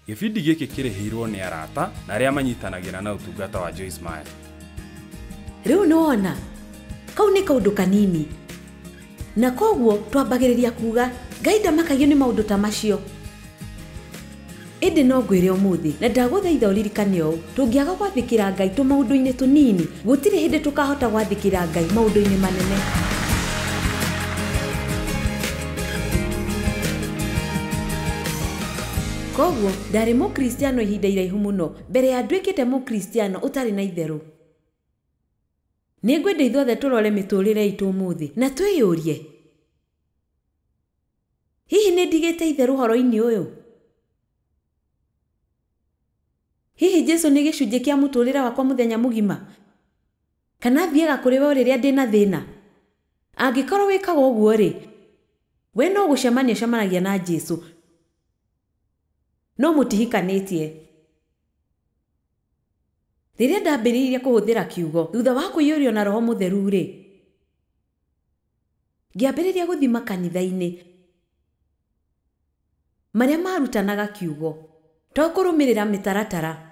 Gĩbindi gĩkĩ kĩrĩhĩirwo nĩ arata na arĩa manyitanagĩra na ũtungata wa Joyce Meyer. Rĩu nĩ wona kau nĩ kaũndũ kanini, na koguo twambagĩrĩria kuga Ngai ndamakagio nĩ maũndũ ta macio. Ĩndĩ no ngwĩre ũmũthĩ, na ndagũthaitha ũririkane ũũ, tũngĩaga gwathĩkĩra Ngai tũmaũndũ-inĩ tũnini, gũtirĩ hĩndĩ tũkahota gwathĩkĩra Ngai maũndũ-inĩ manene. Koguo ndarĩ mũkristiano ihinda iraihu mũno mbere ya nduĩkĩte mũkristiano ũtarĩ na itherũ. Nĩngwenda ithuothe tũrore mĩtũrĩre itũ ũmũthĩ na twĩyũrie, hihi nĩ ndigĩte itherũ ũhoro-inĩ ũyũ? Hihi Jesu nĩ gĩcunjĩ kĩa mũtũrĩre wakwa mũthenya mũgima? Kana thiaga kũrĩ we rĩrĩa ndĩna thĩna? Angĩkorwo wĩkaga ũguo rĩ, we no gũcemania ũcemanagia na Jesu, no mũtihikanĩtie. Rĩrĩa ndambĩrĩirie kũhũthĩra kiugo thutha wa kũiyũrio na Roho Mũtheru rĩ, ngĩambĩrĩria gũthiĩ makanitha-inĩ marĩa marutanaga kiugo, to kũrũmĩrĩra mĩtaratara.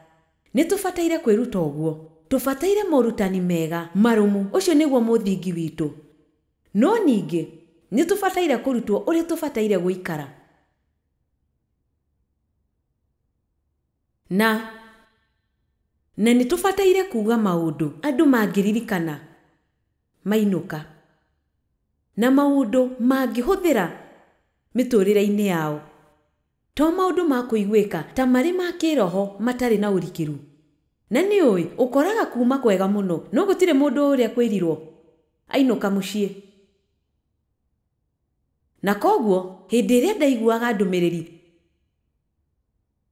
Nĩ tũbataire kwĩruta ũguo, tũbataire morutani mega marũmu, ũcio nĩguo mũthingi witũ. No ningĩ nĩ tũbataire kũrutwo ũrĩa tũbataire gũikara. Na nĩ tũbataire kuga maũndũ andũ mangĩririkana mainũka, na maũndũ mangĩhũthĩra mĩtũrĩre-inĩ yao, to maũndũ ma kũiguĩka ta marĩ ma kĩroho matarĩ na ũrikĩru. Na nĩ ũĩ ũkoraga kuma kwega mũno, no gũtirĩ mũndũ ũrĩa kwĩrirwo ainũka mũciĩ. Na koguo hĩndĩ ĩrĩa ndaiguaga ndũmĩrĩri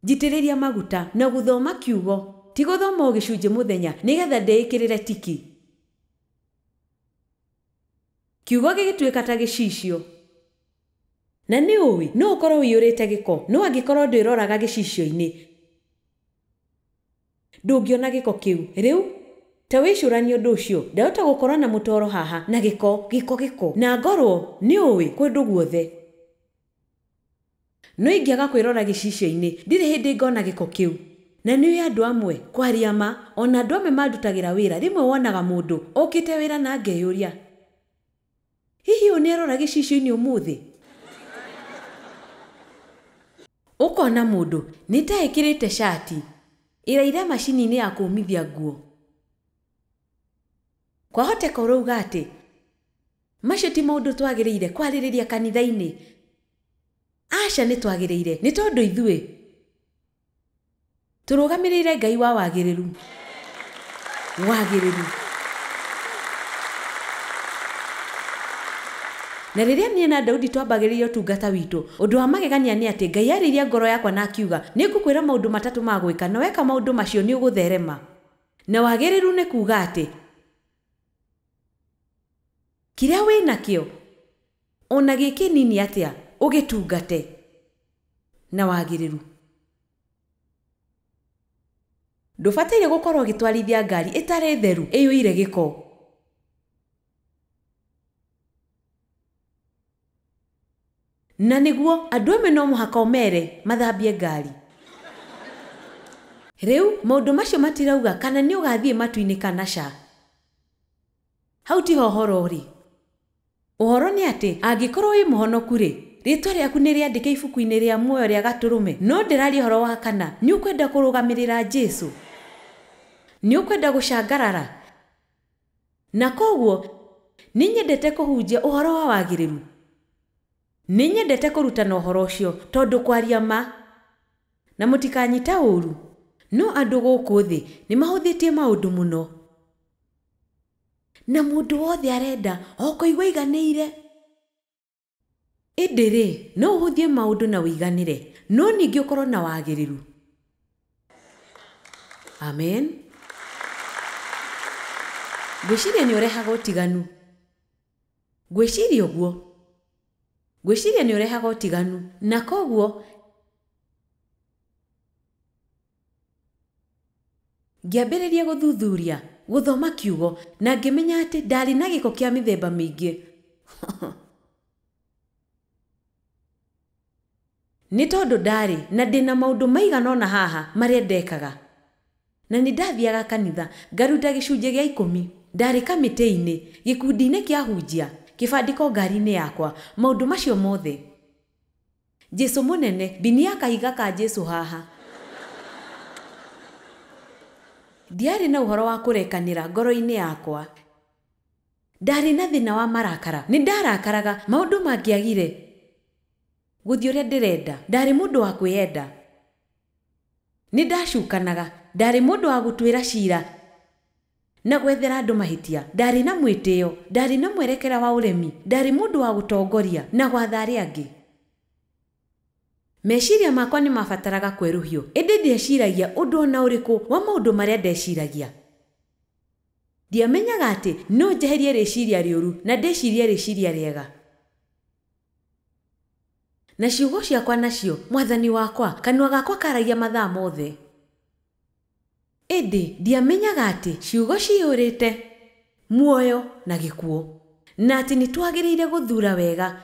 njitĩrĩria maguta na gũthoma kiugo, ti gũthoma o gĩcunjĩ mũthenya nĩgetha ndĩĩkĩrĩre tiki. Kiugo gĩgĩtuĩka ta gĩcicio. Na nĩ ũĩ no ũkorwo ũiyũrĩte gĩko, no angĩkorwo ndwĩroraga gĩcicio-inĩ ndũngĩona gĩko kĩu. Rĩu ta wĩcũranie ũndũ ũcio, ndahota gũkorwo na mũtoro haha na gĩko gĩko gĩko, na ngorwo nĩ ũĩ kũndũ guothe. No ingĩaga kwĩrora gĩcicio-inĩ ndirĩ hĩndĩ ngona gĩko kĩu. Na nĩ ũĩ andũ amwe kwaria ma, ona andũ amwe mandutagĩra wĩra, rĩmwe wonaga mũndũ okĩte wĩra na ngeyũria, hihi ũyũ nĩ arora gĩcicio-inĩ ũmũthĩ? Ũkona mũndũ nĩ ta ĩkĩrĩte cati ĩraira macini-inĩ ya kũũmithia nguo. Kwahoteka ũrauga atĩ macio ti maũndũ twagĩrĩire kwarĩrĩria kanitha-inĩ. Aca, nĩ twagĩrĩire, nĩ tondũ ithuĩ tũrũgamĩrĩire Ngai wa wagĩrĩru. Wagĩrĩru. Na rĩrĩa niĩ na Daudi twambagĩrĩria ũtungata witũ, ũndũ wa magegania nĩ atĩ Ngai arĩirie ngoro yakwa na akiuga, nĩ ngũkwĩra maũndũ matatũ ma gwĩka, na weka maũndũ macio nĩ ũgũtherema. Na wagĩrĩru nĩ kuga atĩ kĩrĩa wĩ nakĩo ona gĩ kĩnini atĩa ũgĩtungate na wagĩrĩru. Ndũbataire gũkorwo ũgĩtwarithia ngari ĩtarĩ theru ĩiyũire gĩko. Na nĩguo andũ amwe no mũhaka ũmere mathambie ngari. Rĩu maũndũ macio matirauga kana nĩ ũgathiĩ matu-inĩ kana ca. Hau tiho ũhoro ũrĩ. Ũhoro nĩ atĩ angĩkorwo wĩ mũhonoku rĩ, rĩtwa rĩaku nĩ rĩandĩke ibuku-inĩ rĩa muoyo rĩa Gatũrũme. No ndĩraria ũhoro wa kana nĩ ũkwenda kũrũgamĩrĩra Jesu, nĩ ũkwenda gũcangarara. Na koguo nĩ nyendete kũhunjia ũhoro wa wagĩrĩru. Nĩ nyendete kũrutana ũhoro ũcio tondũ kwaria ma, na mũtikanyita ũru, no andũ gũkũ thĩ nĩ mahũthĩtie maũndũ mũno, na mũndũ wothe arenda o kũigua aiganĩire. Ĩndĩ rĩ, no ũhũthie maũndũ na ũiganĩre, no ningĩ ũkorwo na wagĩrĩru. Amen. Ngwĩciria nĩ ũrehaga ũtiganu. Ngwĩciria ũguo. Ngwĩciria nĩ ũrehaga ũtiganu. Na koguo ngĩambĩrĩria gũthuthuria gũthoma kiugo na ngĩmenya atĩ ndarĩ na gĩko kĩa mĩthemba mĩingĩ. Nĩ tondũ ndarĩ na ndĩna maũndũ maigana ũna haha marĩa ndekaga. Na nĩ ndathiaga kanitha ngaruta gĩcunjĩ gĩa 10. Ndarĩ kamĩtĩ-inĩ, gĩkundi-inĩ kĩa hunjia, kĩbandĩko ngari-inĩ yakwa, maũndũ macio mothe. Jesu mũnene, binia kahiga ka Jesu haha. Ndiarĩ na ũhoro wa kũrekanĩra ngoro-inĩ yakwa. Ndarĩ na thĩna wa marakara. Nĩ ndarakaraga maũndũ mangĩagire gũthiĩ ũrĩa ndĩrenda. Ndarĩ mũndũ wa kwĩyenda. Nĩ ndacukanaga. Ndarĩ mũndũ wa gũtuĩra cira na gwethera andũ mahĩtia. Ndarĩ na mwĩtĩo. Ndarĩ na mwerekera wa ũremi. Ndarĩ mũndũ wa gũtongoria na gwatha arĩa angĩ. Meciria makwa nĩ mabataraga kwerũhio, ĩndĩ ndieciragia ũndũ ona ũrĩkũ wa maũndũ marĩa ndeciragia. Ndiamenyaga atĩ no njeherie rĩciria rĩũru na ndĩcirie rĩciria rĩega. Na ciugo ciakwa nacio, mwathani wakwa, kanua gakwa karagia mathaa mothe. Ĩndĩ ndiamenyaga atĩ ciugo ciyũrĩte muoyo na gĩkuũ, na atĩ nĩ twagĩrĩire gũthuura wega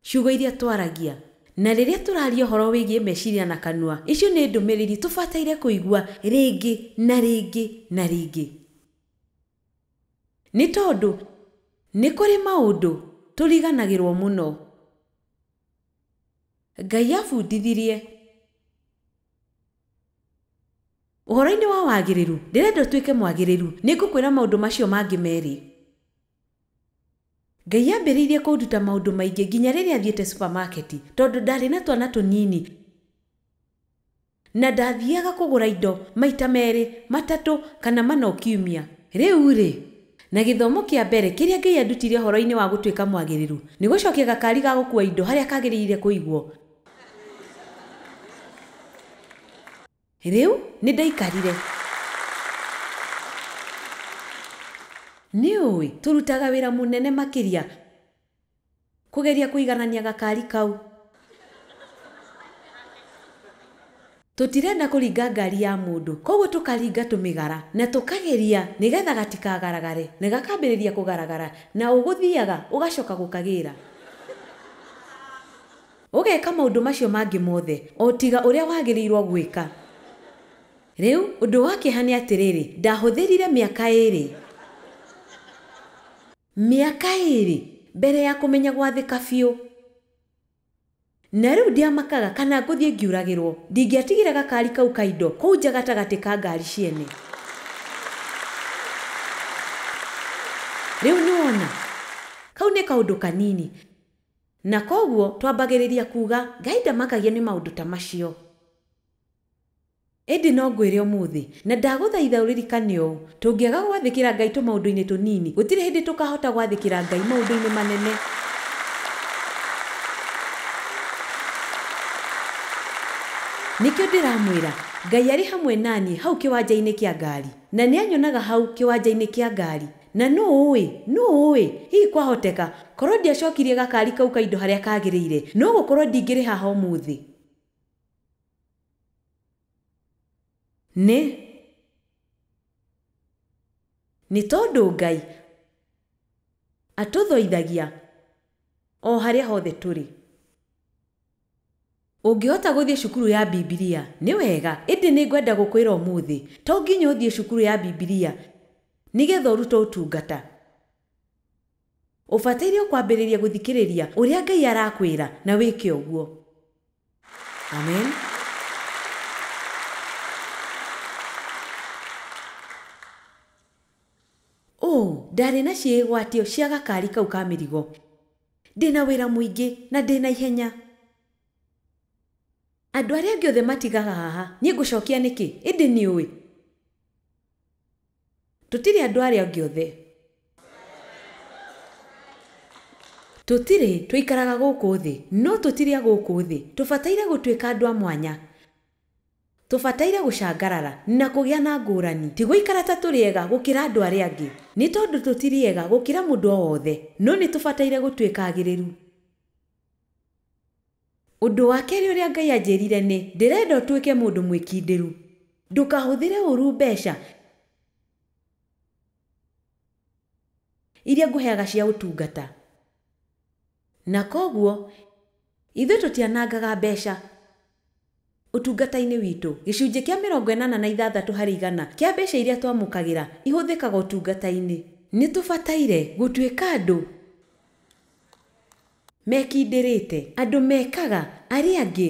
ciugo iria twaragia. Na rĩrĩa tũraria ũhoro wĩgiĩ meciria na kanua, icio nĩ ndũmĩrĩri tũbataire kũigua rĩngĩ na rĩngĩ na rĩngĩ. Nĩ tondũ nĩ kũrĩ maũndũ tũriganagĩrwo mũno. Ngai abundithirie ũhoro-inĩ wa wagĩrĩru. Ndĩrenda ũtuĩke mwagĩrĩru, nĩngũkwĩra maũndũ macio mangĩ merĩ. Ngai ambĩrĩirie kũnduta maũndũ maingĩ nginya rĩrĩa thiĩte supermarket, tondũ ndarĩ na twana tũnini na ndathiaga kũgũra indo maita 2, 3 kana 4 kiumia. Rĩu rĩ, na gĩthomo kĩa mbere kĩrĩa Ngai andutire ũhoro-inĩ wa gũtuĩka mwagĩrĩru nĩ gũcokia gakari ga gũkua indo harĩa kagĩrĩire kũigwo. Rĩu nĩ ndaikarire. Nĩ ũĩ tũrutaga wĩra mũnene makĩria kũgeria kũiganania gakari kau. Tũtirenda kũringa ngari ya mũndũ, koguo tũkaringa tũmĩgara na tũkageria nĩgetha gatikagaragare, na gakambĩrĩria kũgaragara, na ũgũthiaga ũgacoka gũkagĩra. Ũgeka maũndũ macio mangĩ mothe o tiga ũrĩa wagĩrĩirwo gwĩka. Rĩu ũndũ wa kĩeha nĩ atĩrĩrĩ, ndahũthĩrire mĩaka 2. Mĩaka 2 mbere ya kũmenya gwathĩka biũ. Na rĩu ndiamakaga kana ngũthiĩ ngiuragĩrwo. Ndingĩatigire gakari kau ka indo kũu nja gatagatĩ ka ngari ciene. Rĩu nĩwona, kau nĩ kaũndũ kanini. Na koguo twambagĩrĩria kuga Ngai ndamakagia nĩ maũndũ ta macio. Ĩndĩ no ngwĩre ũmũthĩ, na ndagũthaitha ũririkane ũũ, tũngĩaga gwathĩkĩra Ngai tũmaũndũ-inĩ tũnini, gũtirĩ hĩndĩ tũkahota gwathĩkĩra Ngai maũndũ-inĩ manene. Nĩkĩo ndĩramwĩra, Ngai arĩ hamwe naniĩ hau kĩwanja-inĩ kĩa ngari, na nĩanyonaga hau kĩwanja-inĩ kĩa ngari. Na nũ ũĩ, hihi kwahoteka korwo ndiacokirie gakari kau ka indo harĩa kagĩrĩire, no gũkorwo ndingĩrĩ haha ũmũthĩ. Nĩ tondũ Ngai atũthoithagia o harĩa hothe tũrĩ. Ũngĩhota gũthiĩ cukuru ya Bibilia nĩ wega, ĩndĩ nĩngwenda gũkwĩra ũmũthĩ, to nginya ũthiĩ cukuru ya Bibilia nĩgetha ũrute ũtungata. Ũbataire kwambĩrĩria gũthikĩrĩria ũrĩa Ngai arakwĩra na wĩke ũguo. Amen. Ndarĩ na ciĩgwatio cia gakari kau ka mĩrigo. Ndĩna wĩra mũingĩ na ndĩna ihenya. Andũ arĩa angĩ othe matigaga haha, niĩ ngũcokia nĩkĩ? Ĩndĩ nĩ ũĩ, tũtirĩ andũ arĩa angĩ othe. Tũtirĩ tũikaraga gũkũ thĩ, no tũtirĩ a gũkũ thĩ. Tũbataire gũtuĩka andũ a mwanya. Tũbataire gũcangarara na kũgĩa na ngũrani, ti gũikara ta tũrĩ ega gũkĩra andũ arĩa angĩ. Nĩ tondũ tũtirĩ ega gũkĩra mũndũ o wothe, no nĩ tũbataire gũtuĩka agĩrĩru. Ũndũ wa kerĩ ũrĩa Ngai anjĩrire nĩ, ndĩrenda ũtuĩke mũndũ mwĩkindĩru. Ndũkahũthĩre ũũru mbeca iria ngũheaga cia ũtungata. Na koguo Ithuĩ tũtianangaga mbeca ũtungata-inĩ witũ. Gĩcunjĩ kĩa 86 harĩ igana kĩa mbeca iria twamũkagĩra ihũthĩkaga ũtungata-inĩ. Nĩ tũbataire gũtuĩka andũ mekindĩrĩte, andũ mekaga arĩa angĩ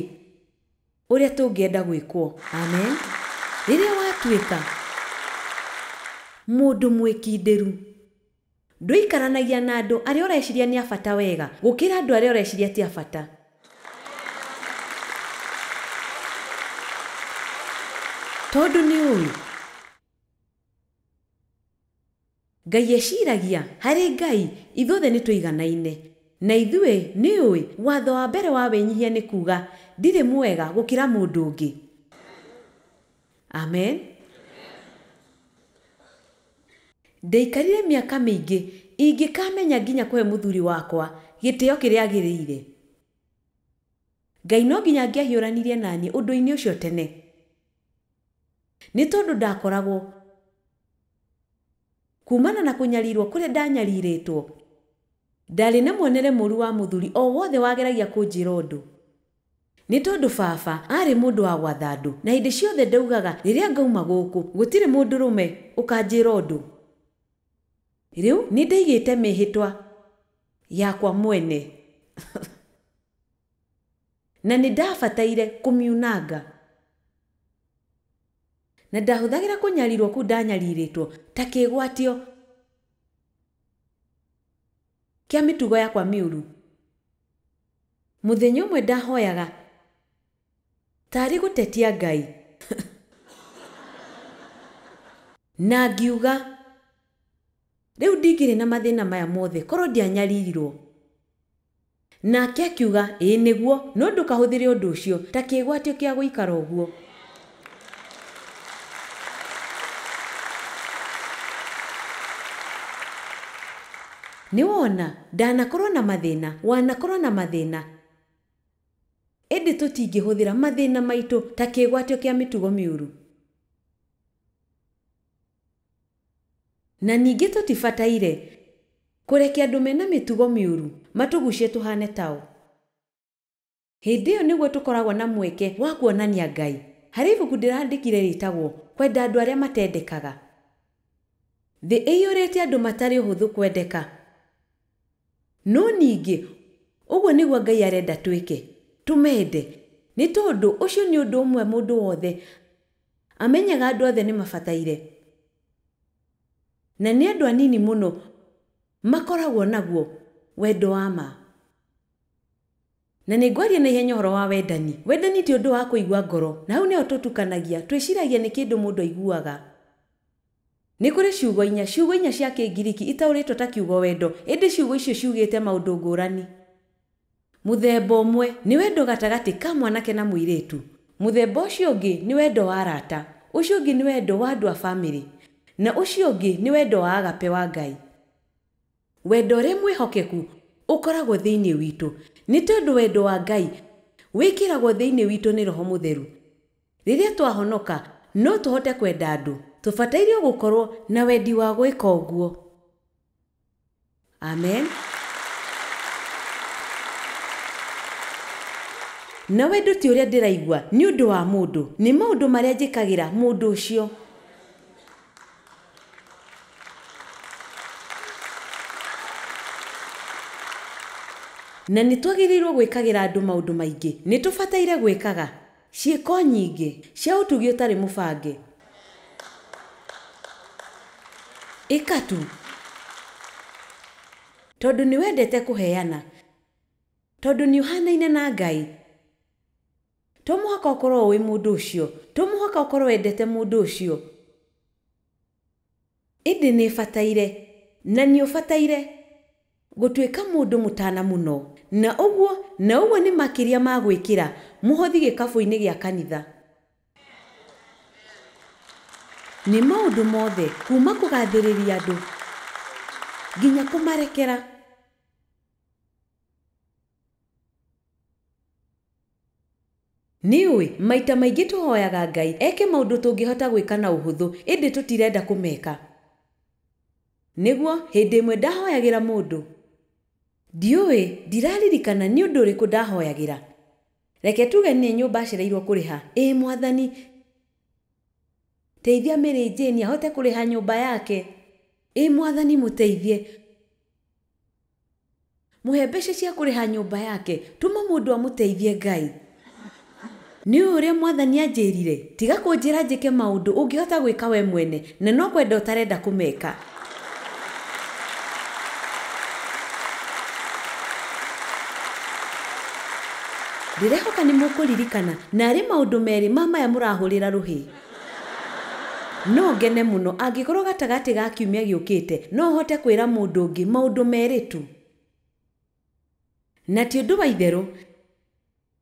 ũrĩa tũngĩenda gwĩkwo. Amen. Rĩrĩa watuĩka mũndũ mwĩkindĩru, ndũikaranagia na andũ arĩa ũreciria nĩ a bata wega gũkĩra andũ arĩa ũreciria ti a bata. Tondũ nĩ ũĩ Ngai eciragia harĩ Ngai ithuothe nĩ tũiganaine. Na ithuĩ nĩ ũĩ watho wa mbere wa wĩnyihia nĩ kuga ndirĩ mwega gũkĩra mũndũ ũngĩ. Amen. Ndaikarire mĩaka mĩingĩ ingĩkamenya nginya kũhe mũthuri wakwa gĩtĩo kĩrĩa agĩrĩire. Ngai no nginya angĩahiũranirie naniĩ ũndũ-inĩ ũcio tene. Nĩ tondũ ndakoragwo kumana na kũnyarirwo kũrĩa ndanyarirĩtwo. Ndarĩ na muonere mũru wa mũthuri o wothe wageragia kũnjĩra ũndũ. Nĩ tondũ baba arĩ mũndũ wa gwatha andũ, na hĩndĩ ciothe ndaugaga rĩrĩa ngauma gũkũ gũtirĩ mũndũrũme ũkanjĩra ũndũ. Rĩu nĩ ndaigĩte mĩhĩtwa yakwa mwene na nĩ ndabataire kũmiunanga. Na ndahũthagĩra kũnyarirwo kũu ndanyarirĩtwo ta kĩgwatio kĩa mĩtugo yakwa mĩũru. Mũthenya ũmwe ndahoyaga tarĩ gũtetia Ngai na ngiuga rĩu ndingĩrĩ na mathĩna maya mothe korwo ndianyaririrwo. Nake akiuga ĩĩ nĩguo, no ndũkahũthĩre ũndũ ũcio ta kĩgwatio kĩa gũikara ũguo. Nĩ wona ndanakorwo na mathĩna, wanakorwo na mathĩna, ĩndĩ tũtingĩhũthĩra mathĩna maitũ ta kĩgwatio kĩa mĩtugo mĩũru. Na ningĩ tũtibataire kũrekia andũ mena mĩtugo mĩũru matũgucie tũhane tao. Hĩndĩ ĩyo nĩguo tũkoragwo na mweke wa kuonania Ngai. Harĩ ibuku ndĩrandĩkire rĩtagwo Kwenda Andũ Arĩa Matendekaga. Thĩ ĩiyũrĩte andũ matarĩ ũhũthũ kwendeka. No ningĩ ũguo nĩguo Ngai arenda twĩke, tũmende. Nĩ tondũ ũcio nĩ ũndũ ũmwe mũndũ wothe amenyaga andũ othe nĩ mabataire. Na nĩ andũ anini mũno makoragwo naguo wendo wa ma. Na nĩ ngwaria na ihenya ũhoro wa wendani. Wendani ti ũndũ wa kũigua ngoro, na hau nĩho tũtukanagia, twĩciragia nĩ kĩndũ mũndũ aiguaga. Nĩ kũrĩ ciugo inya cia Kĩngiriki itaũrĩtwo ta kiugo wendo, ĩndĩ ciugo icio ciugĩte maũndũ ngũrani. Mũthemba ũmwe nĩ wendo gatagatĩ ka mwanake na mũirĩtu. Mũthemba ũcio ũngĩ nĩ wendo wa arata. Ũcio ũngĩ nĩ wendo wa andũ a bamĩrĩ. Na ũcio ũngĩ nĩ wendo wa agape wa Ngai. Wendo ũrĩa mwĩhokeku ũkoragwo thĩinĩ witũ, nĩ tondũ wendo wa Ngai wĩkĩragwo thĩinĩ witũ nĩ Roho Mũtheru. Rĩrĩa twahonoka no tũhote kwenda andũ, tũbataire gũkorwo na wendi wa gwĩka ũguo. Amen. Na wendo ti ũrĩa ndĩraigua nĩ ũndũ wa mũndũ, nĩ maũndũ marĩa njĩkagĩra mũndũ ũcio. Na nĩ twagĩrĩirwo gwĩkagĩra andũ maũndũ maingĩ. Nĩ tũbataire gwĩkaga ciĩko nyingĩ cia ũtugi ũtarĩ mũbange. Ĩka tu tondũ nĩ wendete kũheana, tondũ nĩ ũhanaine na Ngai. To mũhaka ũkorwo ũĩ mũndũ ũcio, to mũhaka ũkorwo wendete mũndũ ũcio, ĩndĩ nĩ ĩbataire na nĩ ũbataire gũtuĩka mũndũ mũtana mũno. Na ũguo nĩ makĩria ma gwĩkĩra mũhothi gĩkabũ-inĩ gĩa kanitha. Nĩ maũndũ mothe kuma kũgathĩrĩria andũ nginya kũmarekera. Nĩ ũĩ maita maingĩ tũhoyaga Ngai eke maũndũ tũngĩhota gwĩka na ũhũthũ, ĩndĩ tũtirenda kũmeka. Nĩguo hĩndĩ ĩmwe ndahoyagĩra mũndũ, Ndiũĩ, ndiraririkana nĩ ũndũ ũrĩkũ ndahoyagĩra. Reke tuge nĩ nyũmba acereirwo kũrĩha. Ĩ Mwathani, teithia Mary Jane ahote kũrĩha nyũmba yake. Ĩ Mwathani, mũteithie, mũhe mbeca cia kũrĩha nyũmba yake. Tũma mũndũ amũteithie Ngai. Nĩ ũrĩa Mwathani anjĩrire, tiga kũnjĩra njĩke maũndũ ũngĩhota gwĩka we mwene, na no kwenda ũtarenda kũmeka. Ndĩrehoka nĩ mũkũririkana na arĩ maũndũ merĩ ma maya mũrahũrĩra rũhĩ. No ngene mũno angĩkorwo gatagatĩ ga kiumia gĩũkĩte no hote kwĩra mũndũ ũngĩ maũndũ merĩ tu. Na ti ũndũ wa itherũ,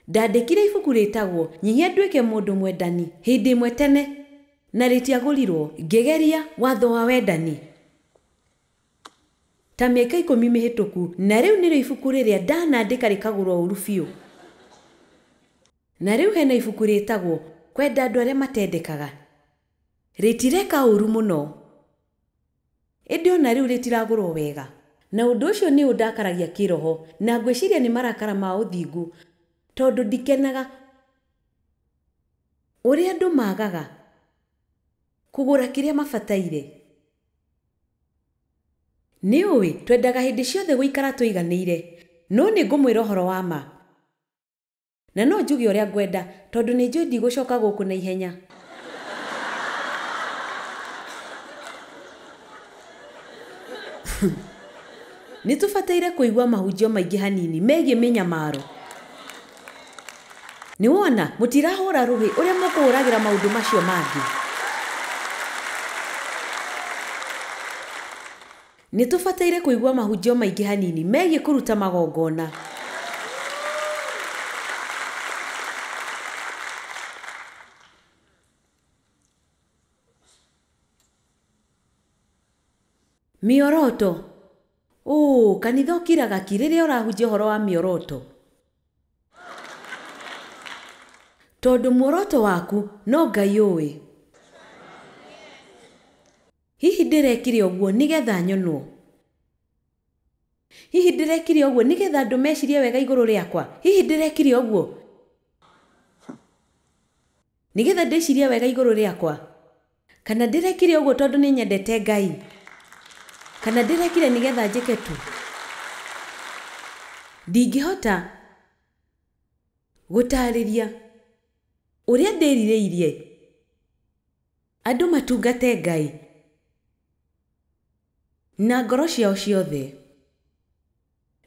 ndandĩkire ibuku rĩtagwo Nyihia nduĩke mũndũ mwendani hĩndĩ ĩmwe tene na rĩtiagũrirwo, ngĩgeria watho wa wendani ta mĩaka 10 mĩhĩtũku, na rĩu nĩrĩo ibuku rĩrĩa ndanandĩka rĩkagũrwo ũru biũ. Na rĩu hena ibuku rĩtagwo Kwenda andũ arĩa matendekaga. Rĩtireka ũru mũno, ĩndĩ ona rĩu rĩtiragũrwo wega. Na ũndũ ũcio nĩ ũndakaragia kĩroho, na ngwĩciria nĩ marakara ma ũthingu, tondũ ndikenaga ũrĩa andũ magaga kũgũra kĩrĩa mabataire. Nĩ ũĩ twendaga hĩndĩ ciothe gũikara tũiganĩire, no nĩ ngũmwĩra ũhoro wa ma. Na no njuge ũrĩa ngwenda, tondũ nĩ njũĩ ndigũcoka gũkũ na ihenya. Nĩ tũbataire kũigua mahunjio maingĩ hanini megiĩ mĩnyamaro. Nĩ wona mũtirahũra rũhĩ ũrĩa mũkũhũragĩra maũndũ macio mangĩ. Nĩ tũbataire kũigua mahunjio maingĩ hanini megiĩ kũruta magongona. Mĩoroto. Ũũ, kanitha ũkiraga ki rĩrĩa ũrahunjia ũhoro wa mĩoroto. Tondũ muoroto waku no Ngai ũĩ. Hihi ndĩrekire ũguo nĩgetha nyonwo? Hihi ndĩrekire ũguo nĩgetha andũ mecirie wega igũrũ rĩakwa? Hihi ndĩrekire ũguo nĩgetha ndĩcirie wega igũrũ rĩakwa? Kana ndĩrekire ũguo tondũ nĩ nyendete Ngai? Kana ndĩrekire nĩgetha njĩke tu? Ndingĩhota gũtaarĩria ũrĩa ndĩrirĩirie andũ matungate Ngai na ngoro ciao ciothe,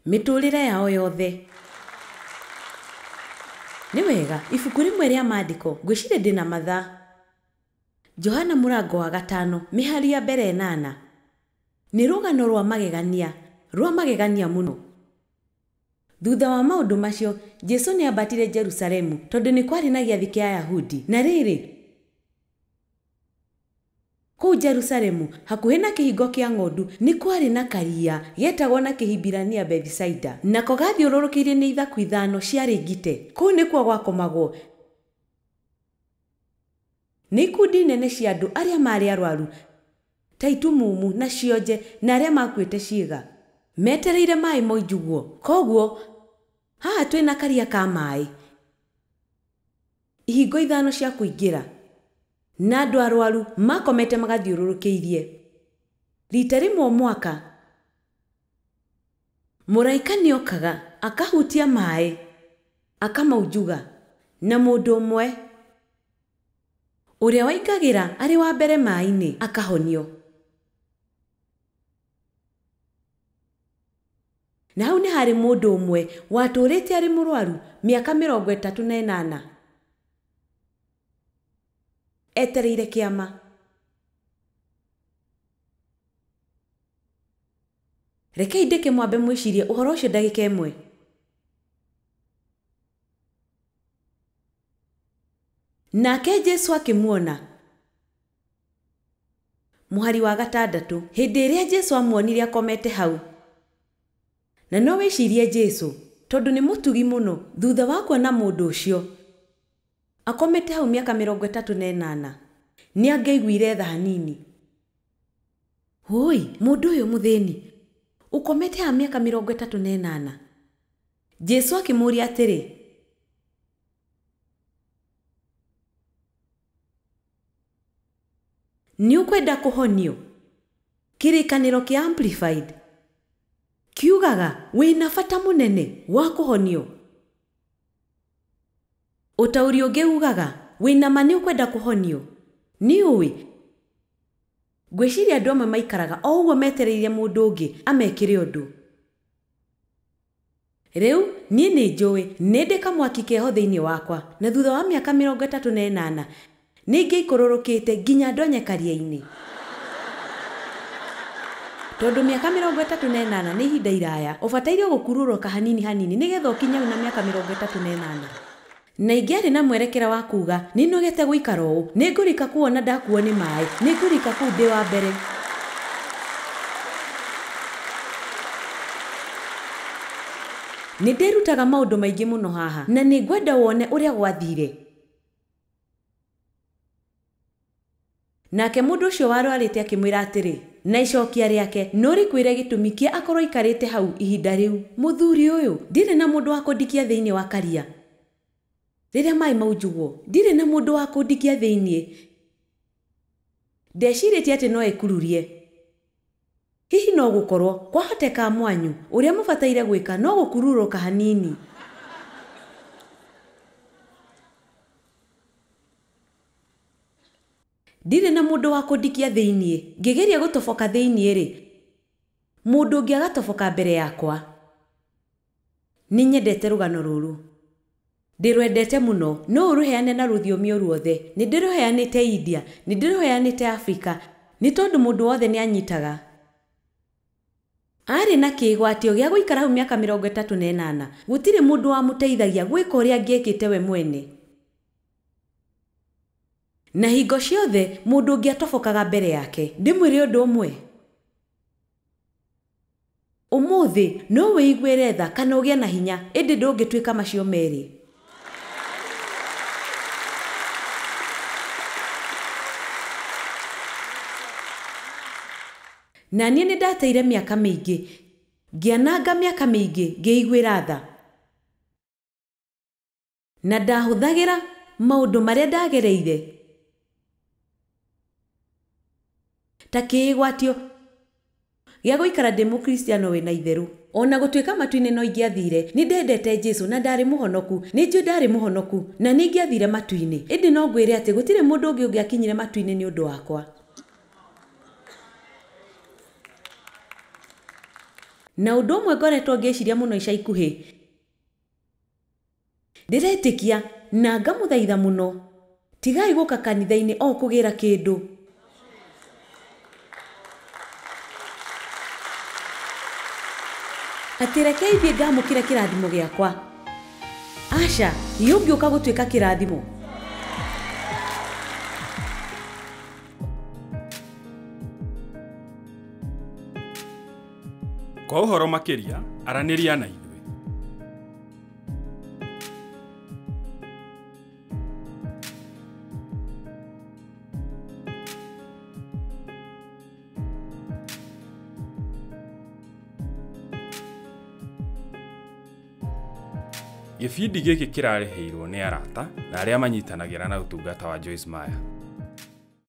mĩtũrĩre yao yothe. Nĩ wega, ibuku rĩmwe rĩa maandĩko, ngwĩciria ndĩna mathaa. Johana mũrango wa 5, mĩhari ya mbere 8. Nĩ rũgano rwa magegania mũno. Thutha wa maũndũ macio, Jesũ nĩambatire Jerusalemu tondũ nĩ kwarĩ na gĩathĩ kĩa Ayahudi. Na rĩrĩ, kũu Jerusalemu, hakuhĩ na kĩhingo kĩa ng'ondu, nĩ kwarĩ na karia getagwo na Kĩhibirania Bethisaida, nako gathiũrũrũkĩirio nĩ ithaku 5 ciarĩ ngite. Kũu nĩkuo gwakomagwo nĩ ikundi nene cia andũ arĩa maarĩ arwaru ta itumumu na cionje na arĩa makuĩte ciĩga, metereire maĩ moinjugwo. Koguo haha twĩna karia ka maĩ, ihingo 5 cia kũingĩra, na andũ arwaru makomete magathiũrũrũkĩirie. Rita rĩmwe o mwaka, mũraika nĩokaga akahutia maĩ akamaunjuga, na mũndũ ũmwe ũrĩa waingagĩra arĩ wa mbere maĩ-inĩ akahonio. Na hau nĩ harĩ mũndũ ũmwe watũũrĩte arĩ mũrwaru mĩaka 38 etereire kĩama. Rekei ndeke mwambe mwĩcirie ũhoro ũcio ndagĩka ĩmwe. Nake Jesũ akĩmuona. Mũhari wa 6. Hĩndĩ ĩrĩa Jesũ amuonire akomete hau. Na no wĩcirie Jesũ, tondũ nĩ mũtugi mũno, thutha wa kuona mũndũ ũcio akomete hau mĩaka 38, nĩ angĩaiguire tha hanini. Hũi, mũndũ ũyũ mũthĩni, Ũkomete haha mĩaka 38. Jesũ akĩmũũria atĩrĩ, nĩ ũkwenda kũhonio? Kĩrĩkanĩro kĩa Amplified kiugaga wĩna bata mũnene wa kũhonio. Ũtaũri ũngĩ ugaga wĩna ma nĩ ũkwenda kũhonio. Nĩ ũĩ, ngwĩciria andũ amwe maikaraga o ũguo metereire mũndũ ũngĩ amekĩre ũndũ. Rĩu niĩ nĩ njũĩ nĩ ndĩ kamwaki keho thĩinĩ wakwa, na thutha wa mĩaka 38 nĩ ingĩikũrũrũkĩte nginya ndonye karia-inĩ. Tondũ mĩaka 38 nĩ ihinda iraya, ũbataire gũkururũka hanini hanini nĩgetha ũkinye na mĩaka 38. Na ingĩarĩ na mwerekera wa kuga nĩ nogete gũikara ũũ, nĩ ngũrika kuona ndakuo nĩ maĩ, nĩ ngũrika kũu ndĩ wa mbere. Nĩ ndĩrutaga maũndũ maingĩ mũno haha, na nĩ ngwenda wone ũrĩa gwathire. Nake mũndũ ũcio warwarĩte akĩmwĩra atĩrĩ, na icokia rĩake no rĩkwĩre gĩtũmi kĩa akorwo aikarĩte hau ihinda rĩu. Mũthuri ũyũ, ndirĩ na mũndũ wa kũndikia thĩinĩ wa karia rĩrĩa maĩ maunjugwo, ndirĩ na mũndũ wa kũndikia thĩinĩ. Ndecirĩtie atĩ no ĩkururie. Hihi no gũkorwo kwahoteka mwanyu ũrĩa mũbataire gwĩka no gũkururũka hanini. Ndirĩ na mũndũ wa kũndikia thĩinĩ. Ngĩgeria gũtoboka thĩinĩ rĩ, mũndũ ũngĩ agatoboka mbere yakwa. Nĩ nyendete rũgano rũrũ. Ndĩrwendete mũno, no ũrũheane na rũthiomi o ruothe. Nĩ ndĩrũheanĩte India, nĩ ndĩrũheanĩte Afrika, nĩ tondũ mũndũ wothe nĩ anyitaga. Arĩ na kĩgwatio gĩa gũikara hau mĩaka 38. Gũtirĩ mũndũ wamũteithagia gwĩka ũrĩa angĩekĩte we mwene. Na hingo ciothe mũndũ ũngĩ atobokaga mbere yake. Ndĩmwĩre ũndũ ũmwe. Ũmũthĩ no wĩiguĩre tha kana ũgĩe na hinya, ĩndĩ ndũngĩtuĩka macio merĩ. Na niĩ nĩ ndateire mĩaka mĩingĩ, ngĩananga mĩaka mĩingĩ ngĩiguĩra tha. Na ndahũthagĩra maũndũ marĩa ndagereire ta kĩĩgwatio gĩa gũikara ndĩ mũkristiano wĩna itherũ. Ona gũtuĩka matu-inĩ no ingĩathire, nĩ ndendete Jesũ na ndarĩ mũhonoku. Nĩ njũĩ ndarĩ mũhonoku na nĩ ingĩathire matu-inĩ. Ĩndĩ no ngwĩre atĩ gũtirĩ mũndũ ũngĩ ũngĩakinyire matu-inĩ nĩ ũndũ wakwa. Na ũndũ ũmwe ngoretwo ngĩciria mũno ica ikuhĩ, ndĩretĩkia na ngamũthaitha mũno, tigai gũka kanitha-inĩ o kũgĩra kĩndũ. Atĩ reke ithiĩ ngamũkĩre kĩrathimo gĩakwa. Aca, ũngĩũka gũtuĩka kĩrathimo. Kwa ũhoro makĩria, aranĩria na ithuĩ. Gĩbindi gĩkĩ kĩrarĩhĩirwo nĩ arata na arĩa manyitanagĩra na ũtungata wa Joyce Meyer.